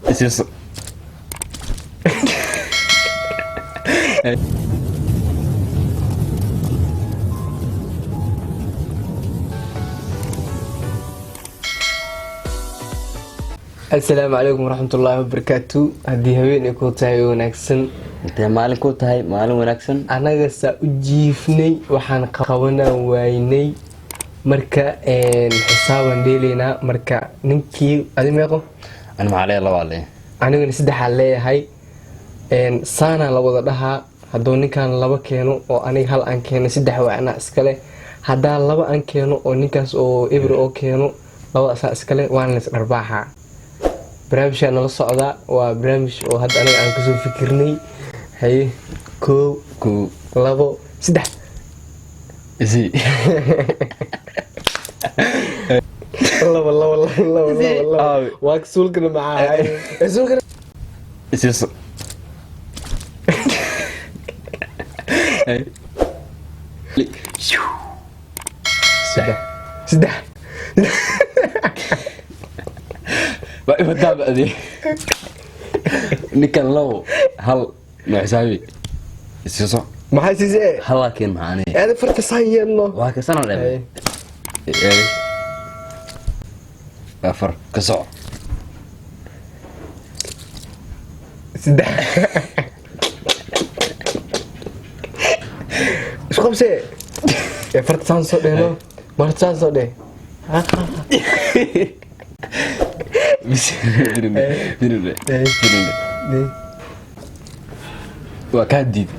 Isiiso. Asalaamu calaykum waraxmatullaahi wabarakaatu. Haddii haween ay ku tahay wanaagsan, Intee maalin ku tahay maalin wanaagsan. Annaga saa u jiifnay, waxaan qabanaa waynay. Marka xisaabaan dheelaynaa. Marka ninkii adi meeqo? Ani maxaa leeyahay? Labaa lee. Aniguna saddexaa leeyahay. Saanaa la wada dhahaa. Hadduu ninkan laba keeno oo aniga hal aan keeno, saddex waa anaa iskale. Haddaa laba aan keeno oo ninkaas oo ibri oo keeno, laba asaa iskale, waana la isdharbaaxaa. Barnaamijkaa nala socdaa waa barnaamij oo hadda aniga aan kasoo fikirnay. Haye, koow, Kow, labo, saddex. Isii. Laba, laba, laba, laba, laba, laba. Aabe. Waa suulkana maxaa suulkana? Isiiso. Saddex, saddex. Waa ibadaaba adee. Ninkan labo hal noo xisaabi. Isiiso. Maxaa siisee? Hal laakiin maxaa aniga? Aada farta saan yeelno. Waa ka sana Haye. dheer. Afar ka soco. Saddex isku qabsee. Ee farta saan soo dhehno, marta saan soo dheh. Waa kaa diid.